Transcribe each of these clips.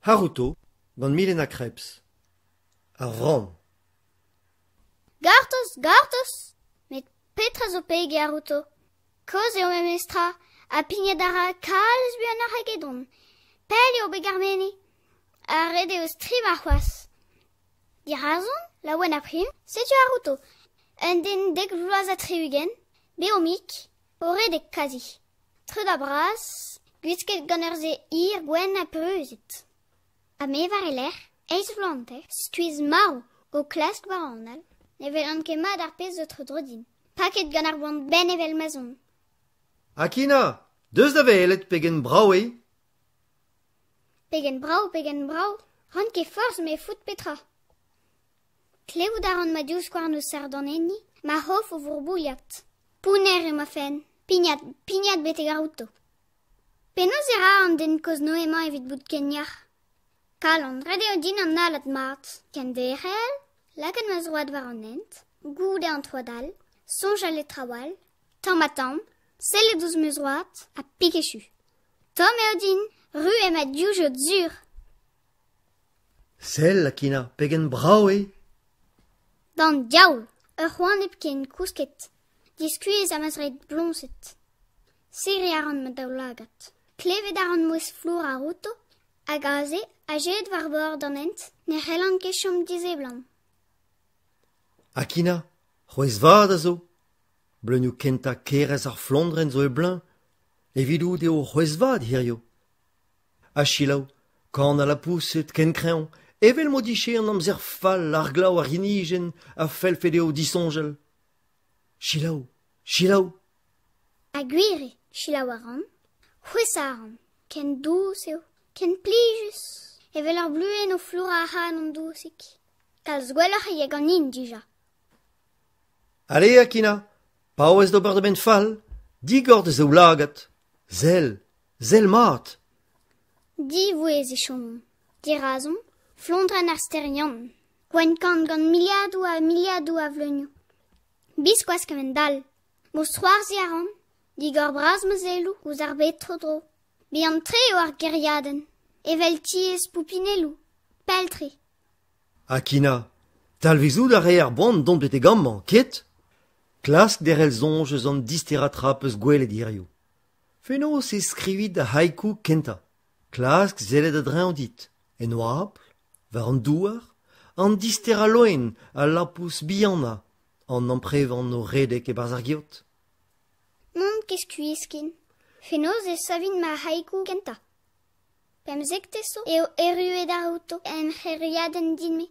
Haruto gant Milena Krebs. Ar vran. Gortoz, gortoz! Met petra zo peg e Haruto? Kozh eo memestra ha pignat a ra kalz buanoc'h egedon. Pell eo bet ar mene. Ha ret eo strivañ c'hoazh. Dirazon, laouen ha prim, setu Haruto, un den dek vloaz ha 60, bev-mik, o redek kazi. Treut ha bras, gwisket gant ur sae hir gwenn ha peuzet. Ha me war e lerc'h, eizh vloaz hanter, skuizh-marv, o klask war an all. Ne welan ket mat ar pezh zo tro-dro din. Paket gant ar boan benn evel ma'z on. Akina, deus da welet pegen brav eo. Pegen brav, pegen brav, ran ket forzh me fout petra. Klevout a ran ma divskouarn o sardanenniñ, ma c'hof o vourbouilhat. Pounner eo ma fenn, pignat, pignat betek ar oto. Penaos e ra an den kozh-Noe-mañ evit bout ken yac'h? Kalon, ret eo din analat mat, kenderc'hel, lakaat ma zroad war an hent, goude an troad all, soñjal e traoù all, tamm-ha-tamm, sellet ouzh ma zroad ha pik echu. Tomm eo din, ru eo ma divjod sur. Sell, Akina, pegen brav eo! D'an diaoul, ur c'hoant hepken kousket, diskuizh ha ma zreid bloñset. Serriñ a ran ma daoulagad. Klevet a ran mouezh flour ar oto, hag aze, azeet war bord an hent, ne c'hellan ket chom diseblant. Akina, c'hwezh vat a zo. Bleunioù kentañ kerez ar flondrenn zo e bleuñv. Evidout eo c'hwezh vat hiziv. Ha selaou, kan al lapoused ken kreñv, evel m'o dije an amzer fall, ar glav, ar yenijenn a fellfe dezho disoñjal. Selaou, selaou. Ha gwir eo, selaou a ran, c'hwesa a ran, ken dous eo, ken plijus, evel ar bluenn o flourañ ac'hanon dousik. Kalz gwelloc'h eo ganin dija. Ale, Akina, paouez d'ober da benn fall, digor da zaoulagad. Sell, sell mat. Divouezh e chomomp. Dirazomp, flondrenn ar stêr-Yann, gwenn-kann gant miliadoù ha miliadoù a vleunioù. Biskoazh kement-all. Mousc'hoarzhiñ a ran, digor bras ma selloù ouzh ar bed tro-dro. Bihan-tre eo ar gêriadenn, evel tiez poupinelloù, pell-tre. Akina, talvezout a rae ar boan dont betek amañ, ket? Klask derc'hel soñj eus an disterañ tra 'peus gwelet hiziv. Fenoz e skrivi da haiku kentañ. Klask sellet a-dreñv dit, en oabl, war an douar, an disterañ loen, al lapous bihanañ, an amprevan o redek e-barzh ar geot. N'on ket skuizh ken. Fenoz e savin ma haiku kentañ. Pemzektez zo eo erruet ar auto en c'hêriadenn din-me.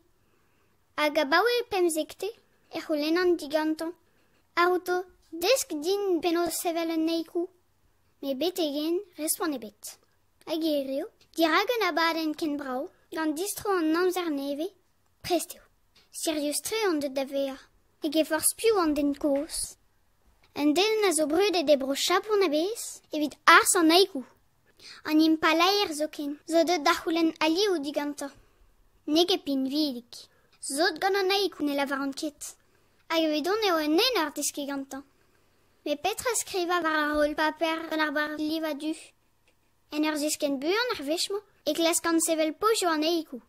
Hag abaoe pemzektez e c'houlennan digantañ. Ar auto, desk din penaos sevel un haiku. Met betek-henn respont ebet. Hag hiriv, dirak un abadenn ken brav, gant distro an amzer nevez, prest eo. Sirius-tre on deuet da vezañ. Hag e forzh piv an den kozh. Un den a zo brudet e Bro-Japon a-bezh evit arz an haiku. An impalaer zoken zo deuet da c'houlenn alioù digantañ. N'eo ket pinvidik. Sot gant an haiku ne lavaran ket. Hag evidon eo un enor deskiñ gantañ. Met petra skrivañ war ar roll paper gant ar barr-livañ du? En ur ziskenn buan ar wech-mañ e klaskan sevel pozioù an haiku.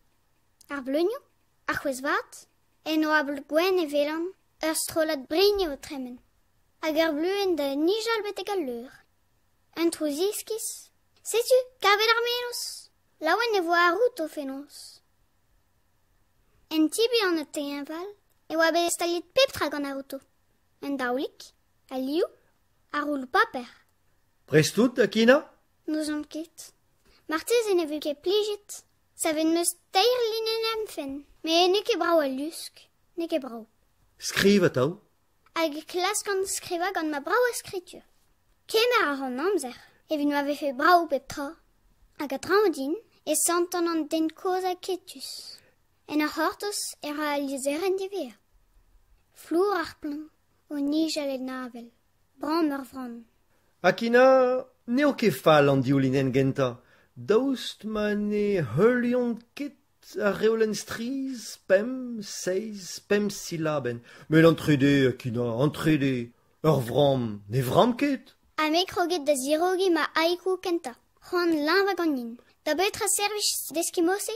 Ar bleunioù, ar c'hwezh vat, en oabl gwenn e welan ur strollad brini o tremen. Hag ur bluenn da nijal betek al leur. Un trouz iskis. Setu, kavet ar mennozh. Laouen e vo arrout o fenoz. En ti bihan ha teñval e oa bet staliet pep tra gant ar oto. Un daolig, al liv, ar roulloù paper. Prest out, Akina? N'ouzon ket. Marteze ne vo ket plijet. Savet 'm eus teir linenn em fenn, met n'eo ket brav al lusk. N'eo ket brav. Skriv atav. Hag e klaskan skrivañ gant ma bravañ skritur. Kemer a ran amzer evit ma vefe brav pep tra. Hag a-dreñv din e santan an den kozh aketus. En ur c'hortoz e ra al lizherenn diwezhañ. Flour ar pluñv o nijal en avel, bramm ur vran. Akina, n'eo ket fall an div linenn gentañ, daoust ma ne heuliont ket ar reolenn strizh pemp, seizh, pemp silabenn. Met an trede, Akina, an trede, ur vramm ne vramm ket. Ha me kroget da zirogiñ ma haiku kentañ. C'hoant leñvañ ganin. Da betra servij deskiñ mod-se?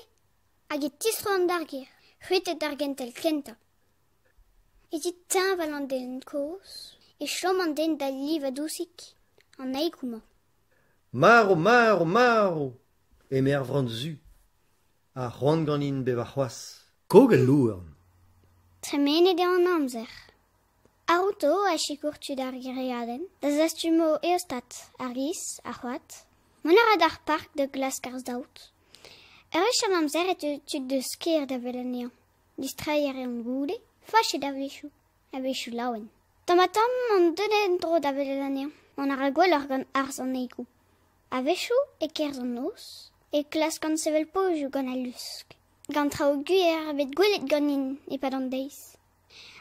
Hag e tistroan d'ar gêr, c'hwitet d'ar gentel kentañ. Evit teñval an den kozh e chom an den da livañ dousik an haiku-mañ. Marv, marv, marv! eme ar vran zu. Ha c'hoant ganin bevañ c'hoazh. Kog al louarn. Tremenet eo an amzer. Haruto a sikour tud ar gêriadenn da zastum o eostat, ar giz, ar c'hoad. Mont a ra d'ar park da glask ar saout. Ur wech an amzer e teu tud eus kêr da wel anezhañ. Distreiñ a reont goude, fachet a-wechoù, a-wechoù laouen. Tamm-ha-tamm on deuet en-dro da welet anezhañ. Mont a ra gwelloc'h gant arz an haiku. A-wechoù, e-kerzh an noz, e klaskan sevel pozioù gant al lusk. Gant traoù gwir bet gwelet ganin e-pad an deiz.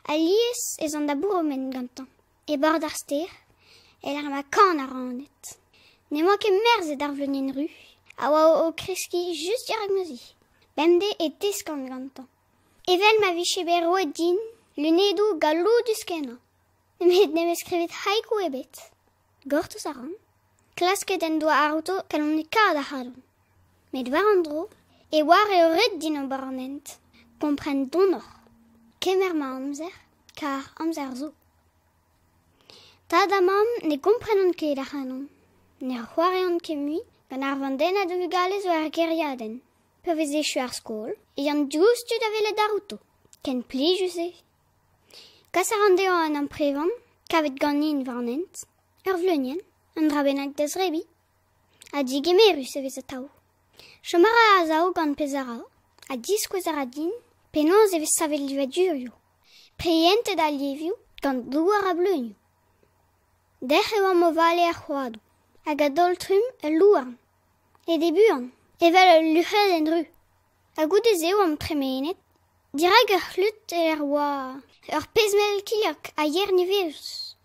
Alies ez an da bourmen gantañ, e bord ar stêr, e-lec'h ma kan ar raned. N'emañ ket merzet ar vleunienn ru, a oa o kreskiñ just dirak ma zi. Bemdez e teskan gantañ. Evel ma vije bet roet din lunedoù galloudus-kenañ. Met n'em eus skrivet haiku ebet. Gortoz a ran. Klasket en doa Haruto kalonekaat ac'hanon. Met war an dro e oar eo ret din ober an hent, kompren donoc'h, kemer ma amzer, kar amzer zo. Tad ha mamm ne gomprenont ket ac'hanon. Ne c'hoariont ket mui gant ar vandennad a vugale zo er gêriadenn. Pa vez echu ar skol e yan diouzhtu da welet Haruto. Ken plijus eo. Kas a ran dezhañ un amprevan kavet ganin war an hent, ur vleunienn, un dra bennak da zebriñ. Ha digemerus e vez atav. Chom a ra a-sav gant pezh a ra ha diskouez a ra din penaos e vez savet livadurioù, prientet al livioù gant douar ha bleunioù. Dec'h e oamp o vale er c'hoadoù hag a-daol-trumm ul louarn. Aet eo buan, evel ul luc'hedenn ru. Ha goude-se oamp tremenet dirak ur c'hlud e-lec'h oa ur pezh-mell kilhog ha yer niverus.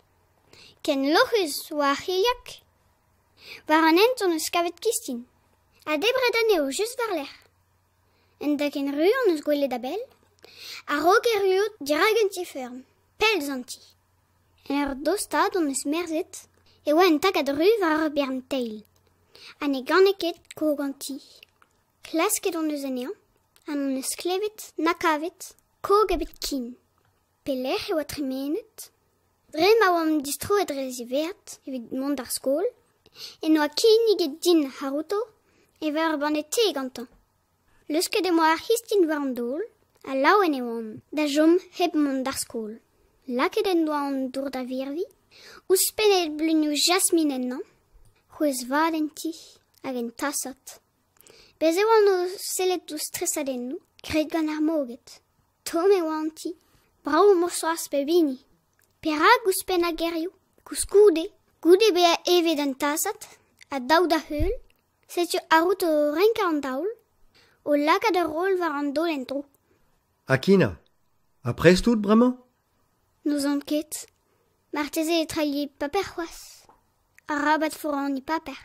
Ken lorc'hus oa ar c'hilhog. War an hent hon eus kavet kistin ha debret anezho just war-lerc'h. Un dakenn ru hon eus gwelet a-bell a-raok erruout dirak un ti-feurm, pell eus an ti. En ur dostaat hon eus merzet e oa un takad ru war ur bern teil ha ne gane ket kog an ti. Klasket hon eus anezhañ ha n'hon eus klevet na kavet kog ebet ken. Pelec'h e oa tremenet? Dre ma oamp distroet re ziwezhat evit mont d'ar skol en doa kinniget din Haruto evel ur banne te gantañ. Leusket em boa ar c'histin war an daol ha laouen e oan da chom hep mont d'ar skol. Lakaet en doa an dour da virviñ, ouzhpennet bleunioù jasmin ennañ, c'hwezh vat en ti hag en tasad. Bez' e oan o sellet ouzh tresadennoù graet gant ar moged. Tomm e oa an ti, brav mousc'hoarzh pep hini. Perak ouzhpennañ gerioù? Koulskoude, goude bezañ evet un tasad ha daou da heul, setu Haruto o renkañ an daol, o lakaat ur roll war an daol en-dro. Akina, ha prest out bremañ? N'ouzon ket. Marteze e trailhe paper c'hoazh. Arabat foraniñ paper.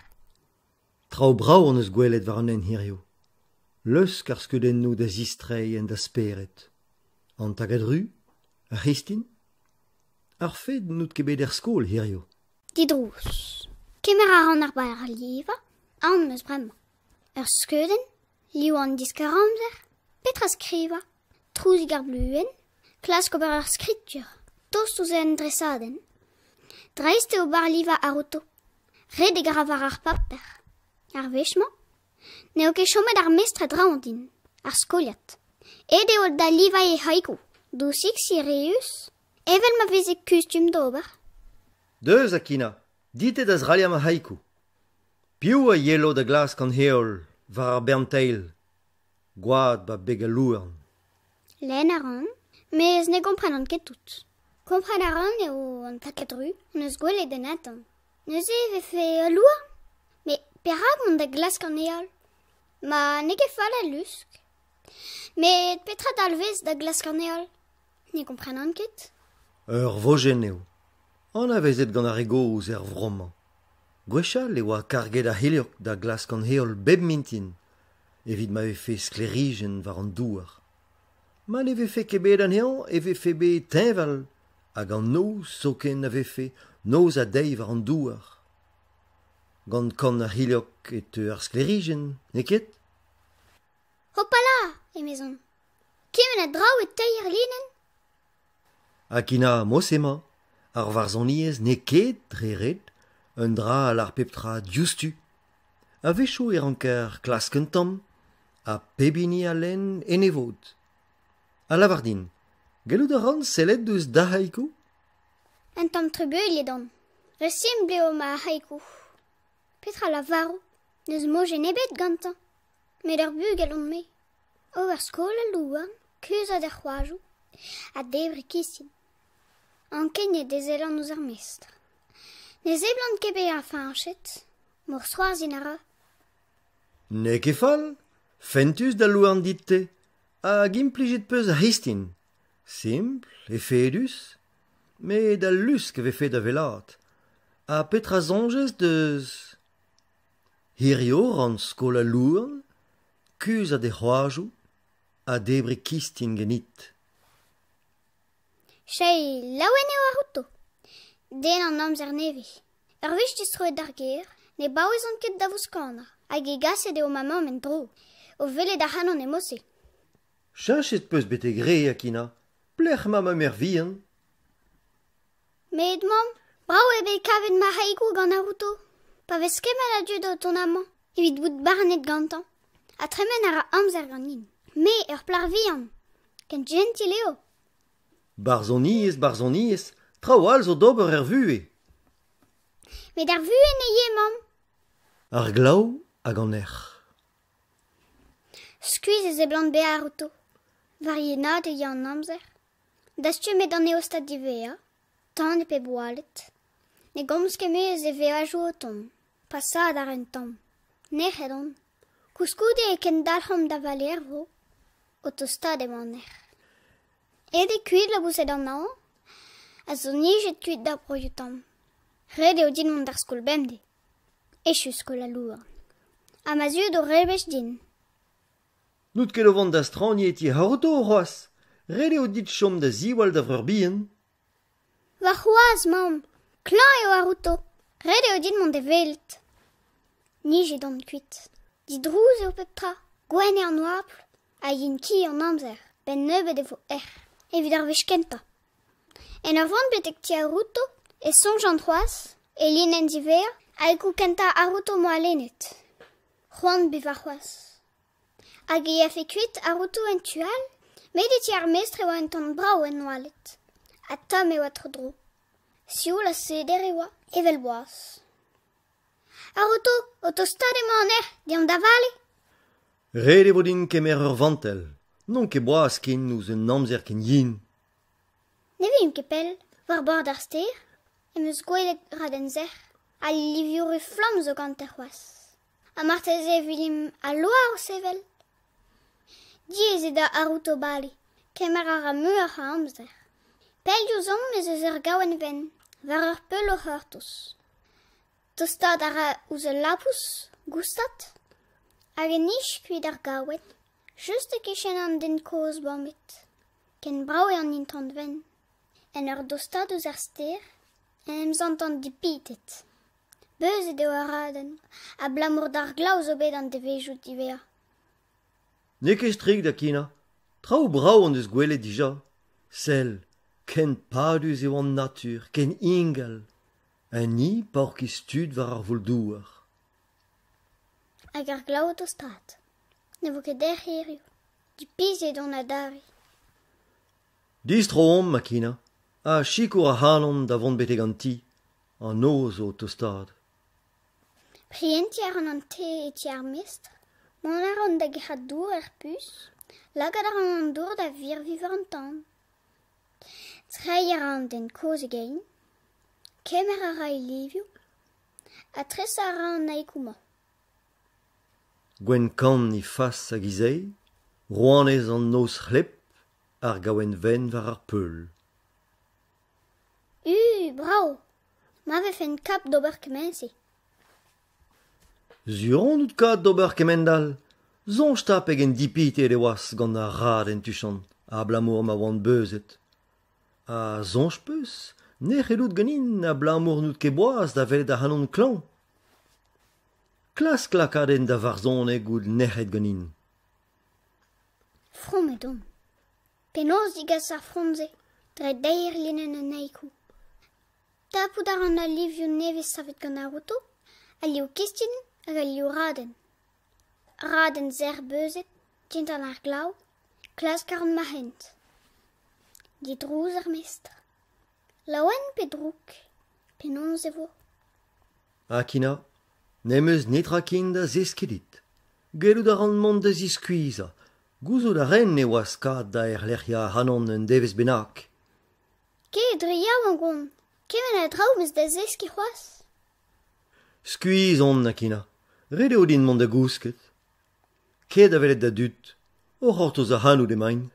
Traoù brav hon eus gwelet war an hent hiziv. Leusк ar skeudennoù da zistreiñ en da spered. An tagad ru, ar c'histin, ar fed n'out ket bet er skol hiziv. Didrouz. Kemer a ran ar barr-livañ, aon 'm eus bremañ. Ur skeudenn, liv an diskar-amzer, petra skrivañ, trouzig ar bluenn, klask ober ur skritur, tost ouzh un dresadenn. Dreist eo barr-livañ Haruto. Redek a ra war ar paper. Ar wech-mañ n'eo ket chomet ar mestr a-dreñv din, ar skoliad. Aet eo da livañ e haiku, dousik sirius, evel ma veze kustum d'ober. Deus, Akina, dit-te da zraliañ ma haiku. Piv a yelo da glask an heol war ar bern teil? Gwad 'ba beg al louarn. Lenn a ran, mes ne gomprenan ket tout. Kompren a ran eo an takad ru hon eus gwelet en atant. Neuze e vefe ul louarn? Met perak mont da glask an heol? Ma n'eo ket fall al lusk. Met petra dalvez da glask an heol? Ne komprenan ket. Ur vojenn eo. Anavezet gant ar re gozh er vro-mañ. Gwechall e oa karget ar c'hilhog da glask an heol bep mintin evit ma vefe sklêrijenn war an douar. Ma ne vefe ket bet anezhañ e vefe bet teñval hag an noz zoken a vefe noz ha deiz war an douar. Gant kan ar c'hilhog e teu ar sklêrijenn, n'eo ket ? Hopala ! emezon. Kement a draoù e teir linenn ! Akina mod-se emañ. Ar varzhoniezh n'eo ket, dre ret, un dra a lâr pep tra diouzhtu. A-wechoù e ranker klask un tamm, ha pep hini a lenn en e vod. Ha lavar din, gellout a ran sellet ouzh da haiku ? Un tamm trubuilhet on. Re simpl eo ma haiku. Petra lavaro ? N'eus mojenn ebet gantañ. Met ur bugel on-me. Ober skol al louarn, kuzhat er c'hoajoù, ha debriñ kistin. Ankeniet e sellan ouzh ar mestr. Ne seblant ket bezañ fiñchet. Mousc'hoarzhin a ra. N'eo ket fall. Fentus da louarn dit-te. Hag implijet 'peus ar c'histin. Simpl, efedus, met al lusk a vefe da wellaat. Ha petra soñjez deus Hirio 'ran skol al louarn, kuzhat er c'hoajoù ha debriñ kistin ganit. Chei, laouen eo Haruto. Den an amzer nevez. Ur wech distroet d'ar gêr, ne baouezan ket da vouskanañ hag hegaset eo ma mamm en-dro, o welet ac'hanon e-mod-se. Cheñchet 'peus betek re, Akina. Pelec'h emañ ma merc'h vihan ? Met mamm, brav eo bet kavet ma haiku gant Haruto. Pa vez kement a dud o tont amañ evit bout barnet gantañ ha tremen a ra amzer ganin. Me, ur plac'h vihan. Ken jentil eo. Barzhoniezh, barzhoniezh, traoù all zo d'ober er vuhez. Met ar vuhez ne eo, mamm. Ar glav hag an erc'h. Skuizh e seblant bezañ outo. War yenaat e ya an amzer. Dastumet an eostad diwezhañ, tan e pep oaled. Ne gomz ket mui eus e veajoù o tont. Pasaat a ra un tamm. Nec'het on. Koulskoude e kendalc'homp da vale er vro. O tostaat emañ an erc'h. Aet eo kuit laboused an hañv ha zo nijet kuit d'ar broioù tomm. Ret eo din mont d'ar skol bemdez. Echu skol al louarn. Ha ma zud o rebech din. N'out ket o vont da straniñ e ti Haruto c'hoazh. Ret eo dit chom da ziwall da vreur bihan. Warc'hoazh, mamm. Klañv eo Haruto. Ret eo din mont d'e welet. Nijet on kuit. Didrouz eo pep tra. Gwenn eo an oabl ha yen-ki an amzer. 'Benn nebeut e vo erc'h, evit ar wech kentañ. En ur vont betek ti Haruto e soñjan c'hoazh e linenn ziwezhañ haiku kentañ Haruto 'm boa lennet. C'hoant bevañ c'hoazh. Hag e yafe kuit Haruto en tu all? Met e ti ar mestr e oa un tamm brav en oaled. Ha tomm e oa tro-dro. Sioul ha seder e oa, evel boaz. Haruto, o tostaat emañ an erc'h, deomp da vale. Ret e vo din kemer ur vantell. N'on ket boas ken ouzh un amzer ken yen. Ne vimp ket pell, war bord ar stêr, em eus gwelet raden sec'h. Al livioù flamm zo gante c'hoazh. Ha marteze e welimp al loar o sevel. Diaes eo da Haruto bale. Kemer a ra muioc'h a amzer. Pell diouzhomp ez eus ur gaouenn wenn, war ur peul o c'hortoz. Tostaat a ra ouzh ul labous, goustad, hag e nij kuit ar gaouenn, just e-kichen an den kozh bamet. Ken brav eo an itron wenn. En ur dostaat ouzh ar stêr en em santan dipitet. Beuzet eo ar raden, abalamour d'ar glav zo bet an devezhioù diwezhañ. N'eo ket strikt Akina. Traoù brav hon eus gwelet dija. Sell, ken padus eo an natur, ken ingal. Ha ni paourkaezh tud war ar voul-douar. Hag ar glav o tostaat. Ne vo ket erc'h hiziv. Dipizet on adarre. Distro omp, Akina, ha sikour ac'hanon da vont betek an ti. An noz zo o tostaat. Prientiñ a ran an te e ti ar mestr. Mont a ran da gerc'hat dour er puñs. Lakaat a ran an dour da virviñ war an tan. Treiñ a ra an den kozh e gein. Kemer a ra e livioù ha tresañ a ra an haiku-mañ. Gwenn-kann he fas hag he sae, rouanez an noz c'hleb, ar gaouenn wenn war ar peul. U, brav ! Ma vefen kap d'ober kement-se. Sur on out kat d'ober kement-all. Soñj 'ta pegen dipitet e oas gant ar radenn tuchant, abalamour ma oan beuzet. Ha soñj 'peus nec'het out ganin abalamour n'out ket boas da welet ac'hanon klañv ? Klask lakaat en da varzhoneg out nec'het ganin. Fromet on. Penaos degas ar from-se dre deir linenn an haiku? Tapout a ran al livioù nevez savet gant Naruto, al liv kistin hag al liv raden. Raden sec'h beuzet, dindan ar glav, klask a ran ma hent. Didrouz ar mestr. Laouen pe drouk? Penaos e vo? Akina, n'em eus netra ken da zeskiñ dit. Gellout a ran mont da ziskuizhañ. Gouzout a ran e oas kat da erlec'hiañ ac'hanon un devezh bennak. Ket re yaouank on. Kement a draoù 'm eus da zeskiñ c'hoazh. Skuizh on, Akina. Ret eo din mont da gousket. Ket da welet da dud. O c'hortoz ac'hanout emaint.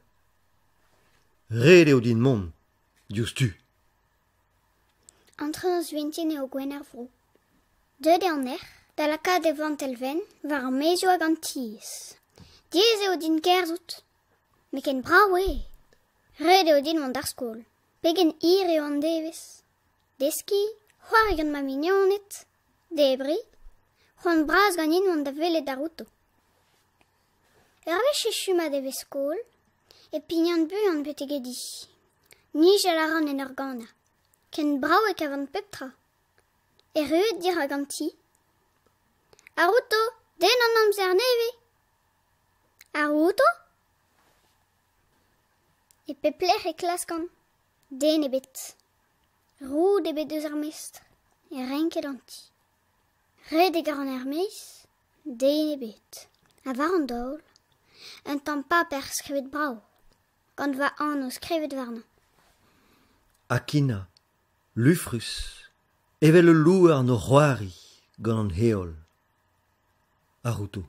Ret eo din mont, diouzhtu. Antronoz vintin eo gwenn ar vro. Deuet eo an erc'h da lakaat e vantell wenn war ar maezioù hag an tiez. Diaes eo din kerzhout. Met ken brav eo. Ret eo din mont d'ar skol. Pegen hir eo an devezh. Deskiñ, c'hoari gant ma mignoned, debriñ. C'hoant bras ganin mont da welet ar oto. Ur wech echu ma devezh skol e pignan buan betek e di. Nijal a ran en ur ganañ. Ken brav e kavan pep tra. Erruet dirak an ti. Ar oto, den an amzer nevez. Ar oto? E pep lec'h e klaskan. Den ebet. Roud ebet eus ar mestr. E renket an ti. Redek a ran er-maez. Den ebet. Ha war an daol, un tamm paper skrivet brav, gant va anv skrivet warnañ. Akina, lufrus, evel ul louarn o c'hoari gant an heol. Aruto.